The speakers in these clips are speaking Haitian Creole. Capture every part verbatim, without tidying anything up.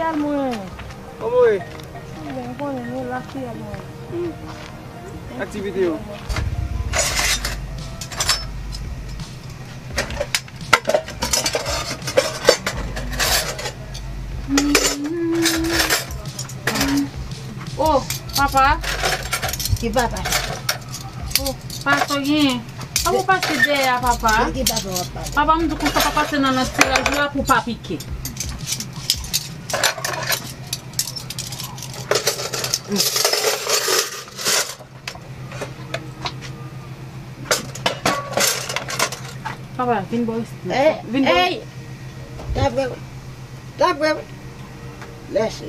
Al mwen. Kòman w ye? Mwen konnen nou la fiyèl mwen. Aktivite yo. Oh, papa. Ki papa? Oh, pa sa w genyen. Papa, w pase dèyè a, papa. De ki papa w ap pale? Papa, m di w konsa pa pase nan, nan tiraj la pou w pa pike. Papa, vin bò isi. Vin bò isi. Tanpri wi. Tanpri wi. Mèsi.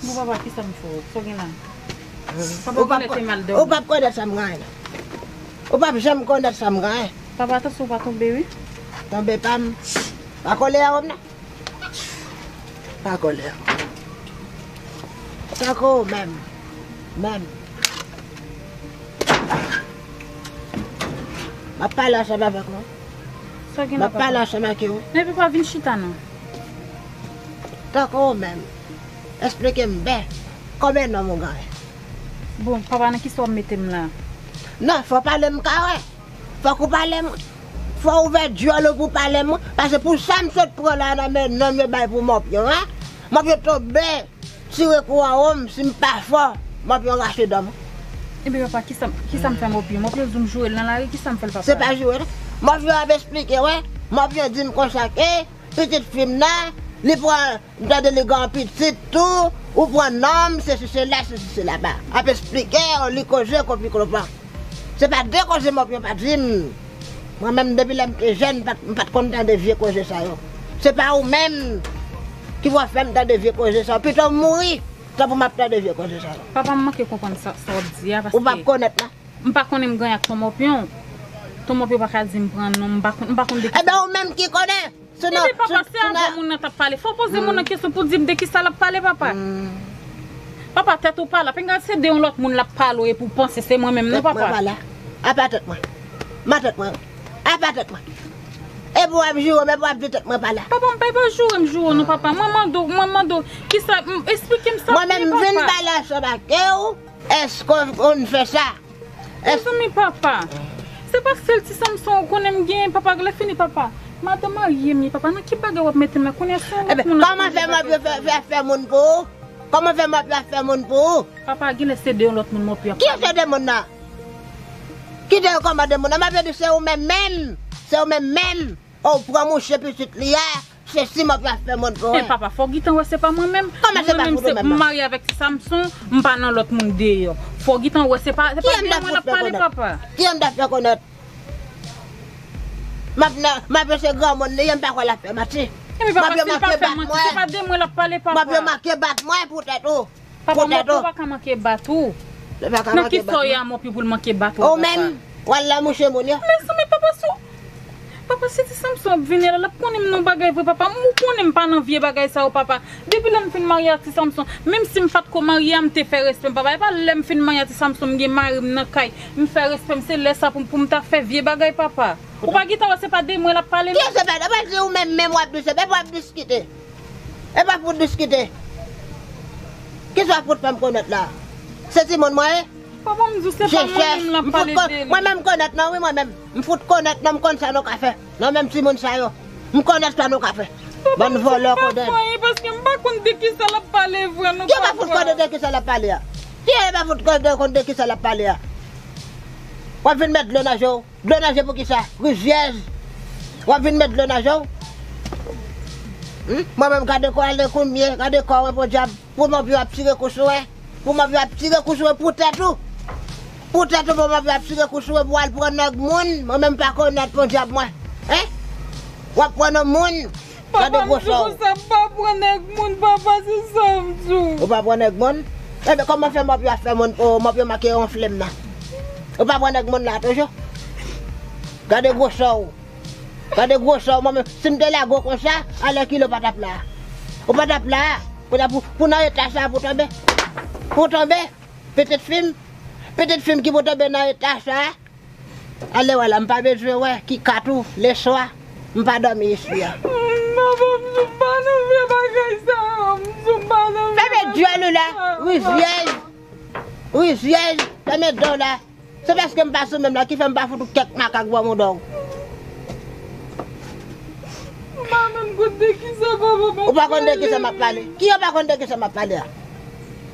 Bon, papa, kisa m fè w? Sa w gen la? Papa, ou genlè te mal dòmi. Ou p ap konèt sa m genyen la. Ou p ap janm konèt sa m genyen. Papa, atansyon, w pa tonbe, wi. Tonbe pa m. Pa kole a w nan. Pa kole a w. Tankou w menm. Menm. M ap pale ansanm avèk ou. Sa w gen la, papa? M ap pale ansanm ak ou. Men papa, vin chita non. Tankou w menm. Esplike m byen. Konbyen nonm ou genyen? Bon, papa, nan kisa w ap mete m la? Non, fò w pale m ka wè. Fòk ou pale m. Fò w ouvè dyòl ou pou w pale m. Paske pou sa m sot pran la nan men nonm yo bay pou Mòpyon, en? Mòpyon tonbe. Tire kou anwo m, si m pa fò, Mòpyon rache dan m. Ebyen papa, kisa, kisa m fè Mòpyon? Mòpyon di w m joure l nan lari, kisa m fè l papa? Se pa joure non. Mòpyon ap esplike, wè. Mòpyon di m konsa ke pitit fi m nan, li pran, m tande li gen yon pitit tou, ou pran nonm, sesi sela, sesi sela, ba. Ap esplike, li koze konpi klopan. Se pa de koze Mòpyon pa di m. Mwen menm, depi lè m te jèn, m pa t, m pa t konn tande vye koze sa yo. Se pa ou menm ki pral fè m tande vye koze sa yo. Pito m mouri, tan pou m ap tande vye koze sa yo. Papa, m manke konprann sa, sa w ap di a, paske ou p ap konèt la. M pa konnen m genyen ak Ton Mòpyon. Ton Mòpyon pa ka di m pran non, m pa konn, m pa konn de ki. Ebyen, ou menm ki konnen. Ebyen papa, se a granmoun nan t ap pale. Fò w poze moun nan kesyon pou di m de kisa l ap pale, papa. Papa, tèt ou pa la. Pinga se de yon lòt moun l ap pale w epi w panse se mwen menm non, papa. Tèt mwen pa la. Apa tèt mwen. Ma tèt mwen. Apa tèt mwen. Epi w ap joure m, epi w ap di tèt mwen pa la. Papa, m pa, pa joure m joure w non, papa. Mwen mande w, mwen mande w, kisa, m, esplike m sa byen, papa. Mwen menm vin pale ansanm ak ou. Èske w konn fè sa? Mezanmi papa, se pa sèl ti Samson ou konnen m genyen papa, lè fini papa. Madanm marye m ye papa, nan ki bagay w ap mete m la kounye a, se yon lòt moun ap fè moun pou ou? Kòman fè Mòpyon ap fè moun pou ou? Papa, genlè se de yon lòt moun Mòpyon ap pale. Kiyès se de moun nan? Kite yo kòmande moun nan, Mòpyon di se ou menm menm, se ou menm menm. O, pran mouche pitit li a, se si Mòpyon ap fè moun pou ou. Men papa, fò w gentan wè se pa mwen menm. Kòman se pa pou ou menm? Mwen menm se m marye avèk ti Samson, m pa nan lòt moun deyò. Fò w gentan wè se pa, se pa de mwen l ap pale, papa. Kiyès m ta fè konèt? M ap nan, m ap se granmoun li ye, m pa kwè l ap fè manti. Ebyen papa, si l pa fè manti, se pa de mwen l ap pale, papa. M ap yo manke bat mwen poutèt ou. Papa, Mòpyon pa ka manke bat ou. Nan kisa w ye a Mòpyon pou l manke bat ou, papa? Ou menm, w al nan mouche moun yo. Mezanmi papa, si w, papa, si ti Samson ap vini la, l ap konnen m nan bagay vre, papa. M, ou konnen m pa nan vye bagay sa yo, papa. Depi lè m fin marye ak ti Samson, menm si m pa t ko marye a, m te fè respè m, papa. E pa lè m fin marye ak ti Samson, m gen mari m nan kay, m fè respè m, se lè sa pou, pou m ta fè vye bagay, papa. Ou pa gentan wè se pa de mwen l ap pale non. Kiyès se pa de, pa di ou menm menm w ap di se, epi w ap diskite. E pa pou diskite. Kisa w ap fout fè m konèt la? Se timoun mwen ye? Papa, m di w se pa mwen menm l ap pale de li. Mwen menm m konèt non wi, mwen menm. M fout konèt non, m konn sa nou ka fè. Non menm timoun sa yo. M konèt sa nou ka fè. Bann vòlò kodèn. Paske m pa konn de kisa l ap pale vre non, papa. Ki pa fout konn de kisa l ap pale a? Ki pa fout konn de, konn de kisa l ap pale a? W ap vin met dlo nan je w. Dlo nan je pou kisa? Rizyèz. W ap vin met dlo nan je w? Hmm? Mwen menm gade kò ale kounye, gade kò mwen podyab. Pou Mòpyon ap tire kou sou mwen. Pou Mòpyon ap tire kou sou mwen poutèt ou. Poutèt ou pou Mòpyon ap tire kou sou mwen pou al pran nèg moun. Mwen menm pa konèt podyab mwen. Hein? W ap pran nan moun. Gade gwosè w. Papa, m di konsa, m pa pran nèg moun, papa, se sa m di w. Ou pa pran nèg moun? Ebyen, kòman fè Mòpyon ap fè moun, o, Mòpyon manke wonfle m nan? Ou pa pran nèg moun la toujou? Gade gwosè w. Gade gwosè w, mwen menm, si m te lage w konsa, alèkile w pa t ap la. Ou pa t ap la. Kounye a pou, pou nan eta sa pou tonbe. Pou tonbe. Pitit fi m. Pitit fi m ki pou tonbe nan eta sa. Ale wè la, m pa bezwen wè ki kat ou, leswa, m pa dòmi isi a. Papa, m pa nan vye bagay. Dyòl ou la, rizyèz, rizyèz, fèmen dan w la. Se paske m pa sou menm la ki fè m pa fout ou kèk makak bò mouda w. M pa menm konn de kisa papa m ap pale. Ou pa konn de kisa m ap pale? Ki yo pa konn de kisa m ap pale a?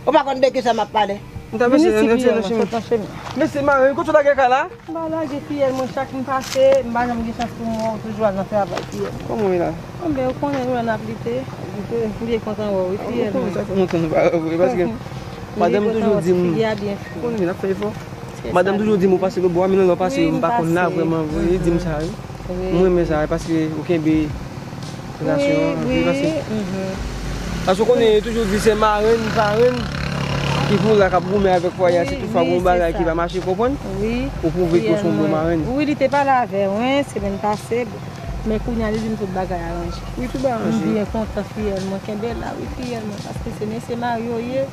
Ou pa konn de kisa m ap pale? M ta vin mesye, isit, mesye, mesye. Mesye, mari, kote w lage kay la? M pa lage fiyèl mwen, chak m pase, m pa janm gen chans pou m wè w toujou al nan travay fiyèl mwen. Kòman w ye la? Enben, ou konnen nou wè n ap lite. Lite. M byen kontan wè w, wi, fiyèl mwen. Sa fè lontan nou pa wè w, paske madanm toujou di m, konnen n ap fè efò. Madanm toujou di m ou pase lòtbò a, men nan lè w pase m pa konn la vrèman vre, li di m sa, wi. M renmen sa, paske ou kenbe relasyon an, wi, paske, paske ou konnen, yo toujou di se marenn, parenn ki pou la k ap goumen avèk fwaye a, si toutfwa gen yon bagay ki pa mache, konprann? Ou pwouve ke w se yon bon marenn. Wi, li te pale avè mwen semèn pase, men kounye a li di m tout bagay aranje. Wi, tout bagay aranje. M byen kontan fiyèl mwen, kenbe la, wi, fiyèl mwen, paske se mesye marye w ye,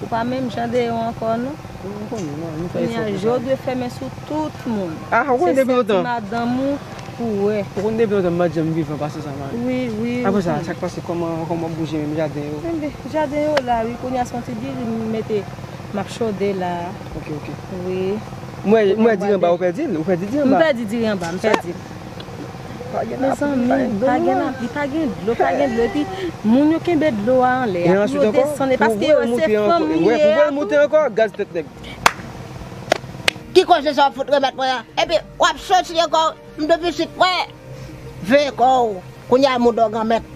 ou pa menm jan de yo ankò, non. Ou konnen, non, nou fè efò pou sa. Kounye a, je w dwe fèmen sou tout moun. Ah, ou konnen depi lontan. Se sèl ti madanm ou pou wè. Ou konnen depi lontan m pa t janm vivan pase sa, mari. Wi, wi. Apre sa, sa k pase, kòman, kòman w ap bouje menm jaden yo? Enben, jaden yo la, wi, kounye a se yon ti diri m mete, m ap chode la. Ok, ok. Wi. M wè, m wè diri anba, ou pèdi l, ou pèdi diri anba. M pèdi diri anba, m pèdi l. Mezanmi, pa gen lapli, pa gen dlo, pa gen dlo. Epi, moun yo kenbe dlo a anlè a pou yo desann, e paske yo se fanmi ye a. Pou voye l moute ankò, gaz tèt nèg. Ki koze sa w ap fout remèt mwen an? Epi, w ap soti ankò, m de pitit mwen. Veye kò w, kounye a mouda w granmèt.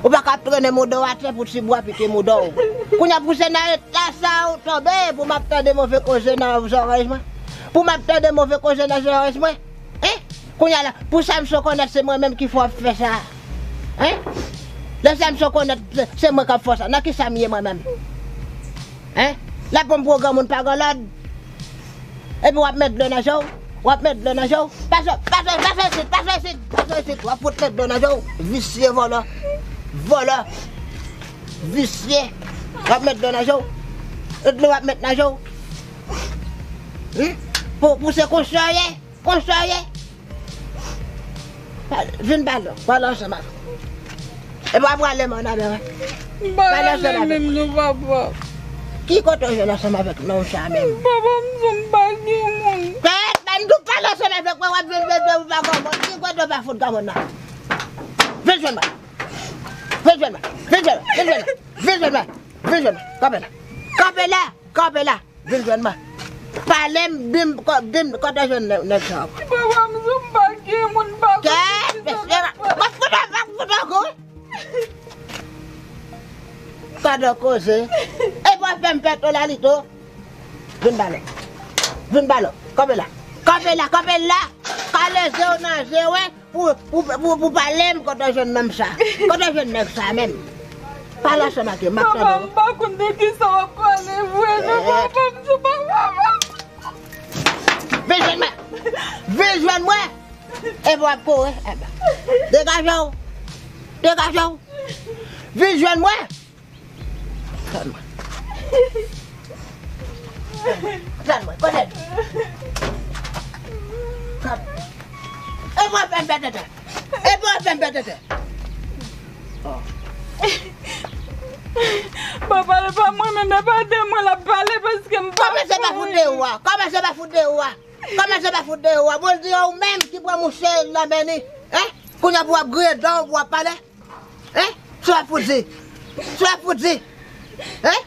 Ou pa ka ap trennen mouda w atè pou ti bwa pike mouda w. Kounye a pou se nan eta sa ou tonbe, pou m ap tande move koze nan zòrèy mwen. Pou m ap tande move koze nan zòrèy mwen. Hein? Kounye a la, pou Samson konèt se mwen menm ki fè w ap fè sa. Hein? Lè Samson konèt se, se mwen k ap fè w sa. Nan kisa m ye mwen menm? Hein? Lè pou m pou granmoun pa gen lòd. Epi w ap met dlo nan je w. W ap met dlo nan je w. Pase, pase, pase isit, pase isit, pase isit. W ap fout met dlo nan je w. Visye vòlò. Vòlò. Visye. W ap met dlo nan je w. E dlo w ap met nan je w. Hmm? Pou, pou se konsa w ye. Konsa w ye? Vin pale, pale ansanm avè m. Epi w ap rale men w nan men mwen. M pa rale menm non, papa. Ki kote w jwenn ansanm avèk nonm sa menm? Papa, m di w m pa gen moun. Kèt, ban m di w pale ansanm avèk mwen, w ap vin vin vin ou pa gen moun. Ki kote w pa fout gen moun nan? Vin jwenn mwen. Vin jwenn mwen. Vin jwenn mwen. Vin jwenn mwen. Vin jwenn mwen. Vin jwenn mwen. Kanpe la. Kanpe la. Kanpe la. Vin jwenn mwen. Pale m, di m, ko-, di m, kote w jwenn nèg, nèg sa ankò? Papa, m di w m pa gen moun, m pa konn ki sa k ap pase. Kèt, mesye, m ap fout, m ap fout ankò. Gade koze. E pa fè m pèt o la li tou. Vin pale. Vin pale. Kanpe la. Kanpe la, kanpe la. Kale je w nan je w, wi. Pou, pou, pou, pou pale m, kote w jwenn nonm sa? Kote w jwenn nèg sa menm? Pale ansanm ak yo, m ap tande w. Papa, m pa konn de kisa w ap pale vre, non, papa, m di w, papa, papa. Vin jwenn mwen! Vin jwenn mwen! Epi w ap kouri, enben. Degaje w! Degaje w! Vin jwenn mwen! Tann mwen. Tann mwen. Kote l? Tann mwen. Epi w ap fè m pèt tenten. Epi w ap fè m pèt tenten. Oh. Papa, e pa mwen menm, e pa de mwen l ap pale, paske m pa... Kòmanse pa fout de ou a. Kòmanse pa fout de ou a. Kòmanse pa fout de ou a. Bon, di ou menm ki pran mouche nan men li. Hein? Kounye a pou w ap griyen dan w pou w ap pale. Hein? Sa w ap fout di? Sa w ap fout di? Hein?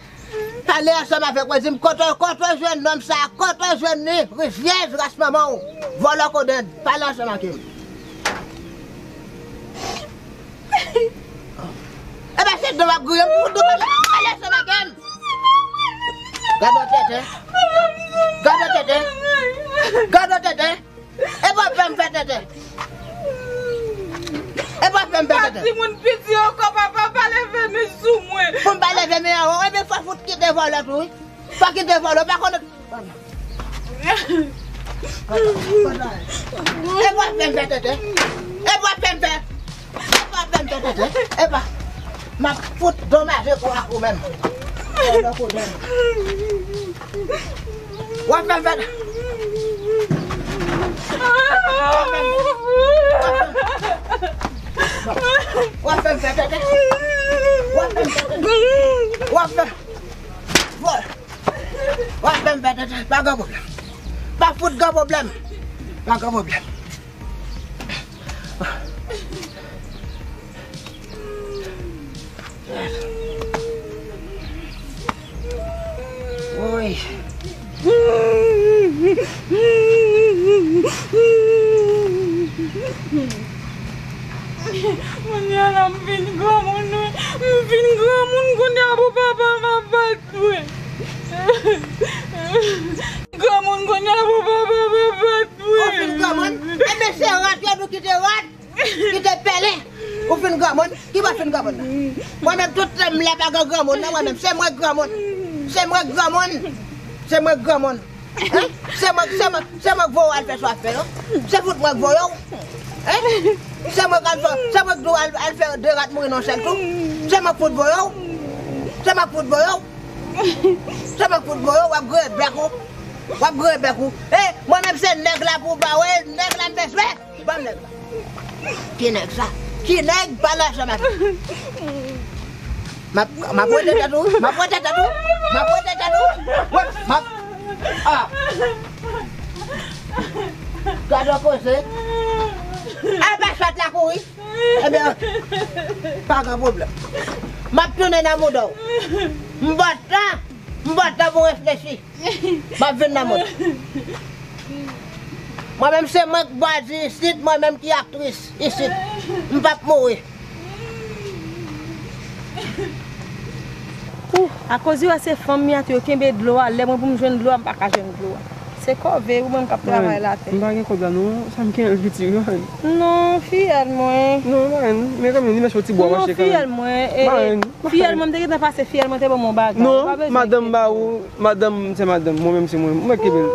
Pale ansanm avèk mwen, di m kote, kote w jwenn nonm sa, kote w jwenn li, rizyèz ras manman w, vòlò kodenn, pale ansanm ak m. E pa se dan w ap griyen m pou w pale, pale ansanm ak m. Gade yon tenten. Gade yon tenten. Gade yon tenten. E pa fè m fè tenten. E pa fè m fè tenten. Timoun piti ankò, papa, pa leve men sou mwen. Pou m pa leve men anwo, ebyen fò fout kite vòlò tou, wi. Fò kite vòlò, pa konn. E pa fè m fè tenten. E pa fè m fè. E pa fè m fè tenten. E pa. M ap fout donmaje kò ak ou menm. Vòlò kodenn. W ap fè m fè. W ap fè m fè tenten. W ap fè m fè tenten. W ap fè m fè tenten. W ap fè. Pa gen pwoblèm. Pa fout gen pwoblèm. Pa gen pwoblèm. Woy. Kounye a la, m fin granmoun, wi. M fin granmoun, kounye a pou papa m ap bat mwen. Granmoun, kounye a pou papa m ap bat mwen. Ou fin granmoun? Enben, se rat yo nou kite rat. Kite pèlen. Ou fin granmoun? Ki bò fin granmoun nan? Mwen menm, tout tan m la pa gen granmoun nan, mwen menm, se mwen k granmoun. Se mwen k granmoun. Se mwen k granmoun. Hein? Se mwen, se mwen, se mwen k voye w al fè sa w ap fè yo. Se fout mwen k voye w. Hein? Se mwen k al fè, se mwen k di w al, al fè de rat mouri nan yon sèl kou. Se mwen k fout voye w. Se mwen k fout voye w. Se mwen k fout voye w, w ap griyen bèk ou. W ap griyen bèk ou. Eh, mwen menm se nèg la pou w ba, wi, nèg la m bezwen. Ban m nèg la. Ki nèg sa? Ki nèg? Pale ansanm avè m. M ap, m ap wete tèt ou. M ap wete tèt ou. M ap wete tèt ou. Wè, m ap, ah. Gade yon koze. Al ba chat la kouri. Ebyen, pa gen pwoblèm. M ap tounen nan mouda w. M ba w tan. M ba w tan pou w reflechi. M ap vin nan mòd. Mwen menm se mwen k bwazi isit, mwen menm ki aktris isit. M p ap mouri. Ouh, akoz yo wè se fanm m ye a tou, yo kenbe dlo a, lè mwen pou m jwenn dlo a, m pa ka jwenn dlo a. Se kòve ou menm k ap travay latè. M pa gen kòb la non, sa m gen l piti wi. Non, fiyèl mwen. Non, mwen, men kanmenm, li mèt yon ti bwa mache kanmenm. Non, fiyèl mwen, e, e, fiyèl mwen, m te gentan pase fiyèl mwen te ban m yon bagay. Non, madanm ba ou, madanm, se madanm, mwen menm se mwen, mwen kenbe l.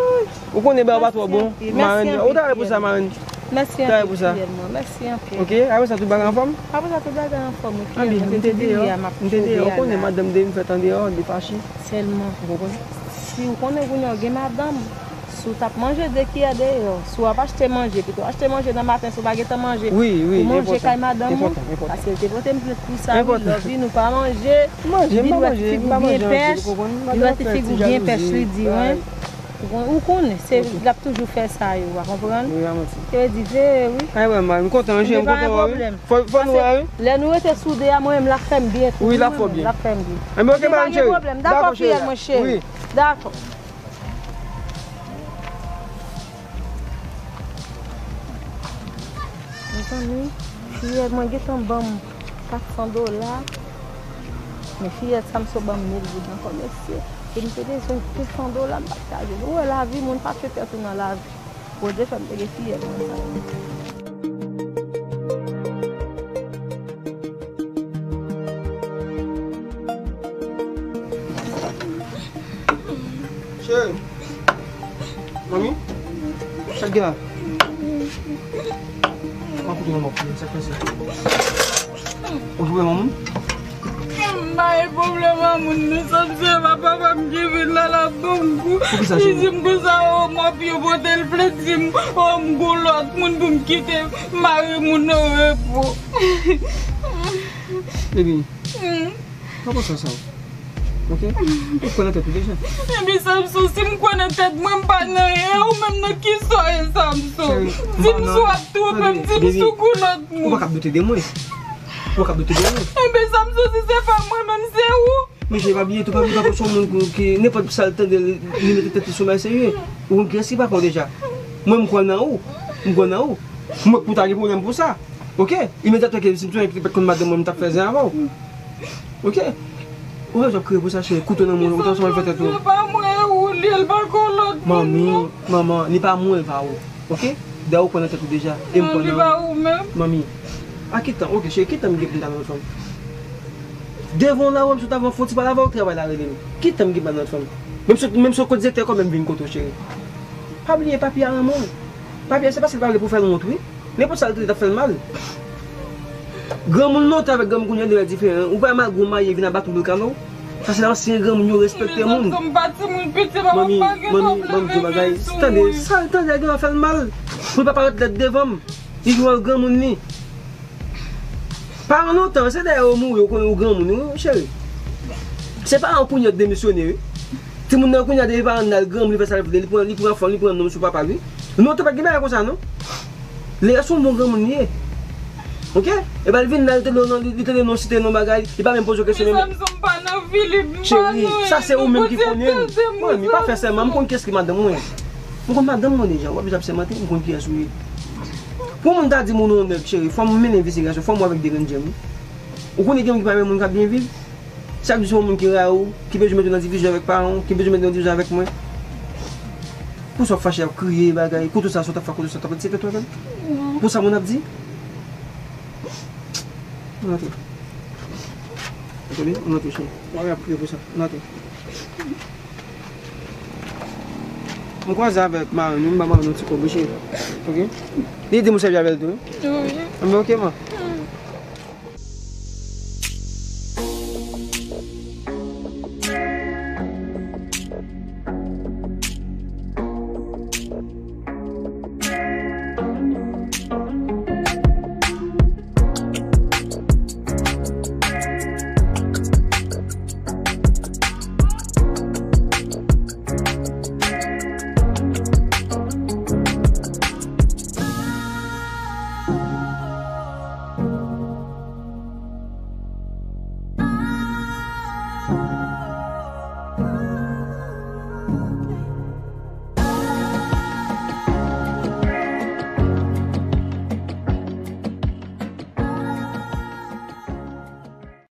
Ou konnen ba ou pa twò bon, marenn, ou travay pou sa, marenn. Mèsi anpil, fiyèl mwen, mèsi anpil. Ok, apre sa, tout bagay anfòm? Apre sa, tout bagay anfòm, wi, fiyèl mwen, se te di li a, m ap jodi a la. M te deyò, ou konnen madanm de m fèt andeyò, li fache. Sèlman. Ou konprann? Si ou konnen kounye a ou gen madanm, si w t ap manje de kiyè deyò, si w ap achte manje, pito w achte manje nan maten, si w pa gentan manje, ou manje kay madanm ou. Paske l te pote m plent pou sa, wi, love, nou pa manje. Li wè ti figi w byen pèch, li wè ti figi w byen pèch, li di, wi. Ou konnen, se, l ap toujou fè sa yo, w a konprann? Wi, a manti. Te di vre, wi. Ay, wè, m kontan, m kontan wè, wi. Fò, fò nou wè, wi. Lè nou rete sou de a, mwen menm, l ap fè m byen tou. Wi, l ap fè w byen. L ap fè m byen. Enben, ok, pa gen pwoblèm. Dakò, fiyèl mwen cheri. Dakò. Mezanmi, fiyèl mwen gentan ban m kat san dola. Men fiyèl sa m sot ban m mil goud ankò, mesye. E m te bezwen de san dola, m pa t ka jwenn. Ou wè lavi, moun pa fè tèt ou nan lavi. Bondye fè m te gen fiyèl mwen sa. Cheri. Manmi? Sa k gen la? Mwen koute manman pou sa k pase. Ou gen pwoblèm a moun? M pa gen pwoblèm a moun, men sa m se pa papa m ki vin la, l ap ban m kou. Li di m konsa, o, m ap yo pote l plent, di m, o, m gon lòt moun pou m kite mari moun nan repo. Baby, pa panse sa. Ok? Ou kwè nan tèt ou deja. Enben, Samson, si m kwè nan tèt mwen, m pa nan anyen. Ou menm nan kisa w ye, Samson? Di m si w ap twonpe m, di m si w gon lòt moun. Ou pa kab doute de mwen. Ou pa kab doute de mwen. Enben, Samson, si se pa mwen menm, se ou. Men cheri, pa bliye tou, pa bliye, pa bliye, se yon moun ki, nenpòt sa l tande, li, li mete tèt li sou bagay serye. Ou konn kiyès ki pa fè w deja. Mwen, m kwè nan ou. M kwè nan ou. Mwen, pou ta gen pwoblèm pou sa. Ok? Imedyatman ke si m te konn madanm mwen, m t ap fè zen avè w. Ok? Ou wè jan w ap kriye pou sa, cheri. Koute nan mwen, ou t ansanm avèk tèt ou. Se pa mwen, ou li, l pa gon lòt moun, non. Manmi, manman, li pa mwen, l pa ou. Ok? Dayè ou kwè nan tèt ou deja. E m kwè nan ou. Non, li pa ou menm. Manmi, a ki tan? Ok, cheri, ki tan m gen pou m ta nan lòt fanm? Devan w la, wè m sot avan fon ti pale avè w, travay la rele m. Ki tan m gen pou m al nan lòt fanm? Menm si, menm si w kot direktè kanmenm vin kote w, cheri. Pa bliye, papi a renmen w. Papi a, se paske l pa vle pou fè l wont, wi. Nenpòt sa l te t ap fè l mal. Granmoun lontan avèk granmoun kounye a de bagay diferan. Ou pa mal gwo marye vin ap bat moun pou l kale w. Sa se ansyen granmoun yo respekte moun. Manmi, manmi, ban m di yon bagay. Tande, sa l tande a genlè fè l mal. Pou l pa parèt lèd devan m. Li jwe wòl granmoun li. Paran lontan, se dèyè yo mouri, yo konnen yo granmoun, wi, cheri. Se paran w kounye a k demisyone, wi. Timoun nan kounye a depi paran l al granmoun, li fè sa l vle, li pran, li pran fanm, li pran nonm sou papa l, wi. Non, te pa t gen bagay konsa, non. Leyès se yon bon granmoun li ye. Oke? Epa l vin la, li te nan, li te nan site nan bagay, li pa menm poze w kesyon menm. Mezanmi, m pa nan Filip, m pa nan. Cheri, sa se ou menm ki konnen. Mwen, mi pa fè sèman, m konn kiyès ki madanm mwen. M konn madanm mwen deja, w ap ap sèmante, m konn kiyès ou ye. Pou moun ta di m ou nan yon nèg, cheri, fò m mennen envestigasyon, fò m wè avèk de grenn je m, wi. Ou konnen gen moun ki pa renmen moun k ap byen viv? Chak jou se yon moun ki rayi w, ki bezwen mete w nan divizyon avèk paran w, ki bezwen mete w nan divizyon avèk mwen. Pou sa w ap fache, ap kriye, bagay, kote sa sot ap fè, kote sa t ap, se tèt ou avè l? Non. Pou sa moun ap di? Nou antre. Tande, nou antre, cheri. Mwen ap kriye pou sa. Nou antre. M kwaze avèk Maryon, m ba Maryon yon ti kòb, wi, cheri. Oke? Li di m ou sèvi avè l tou, wi? Wi. Anben, oke, man.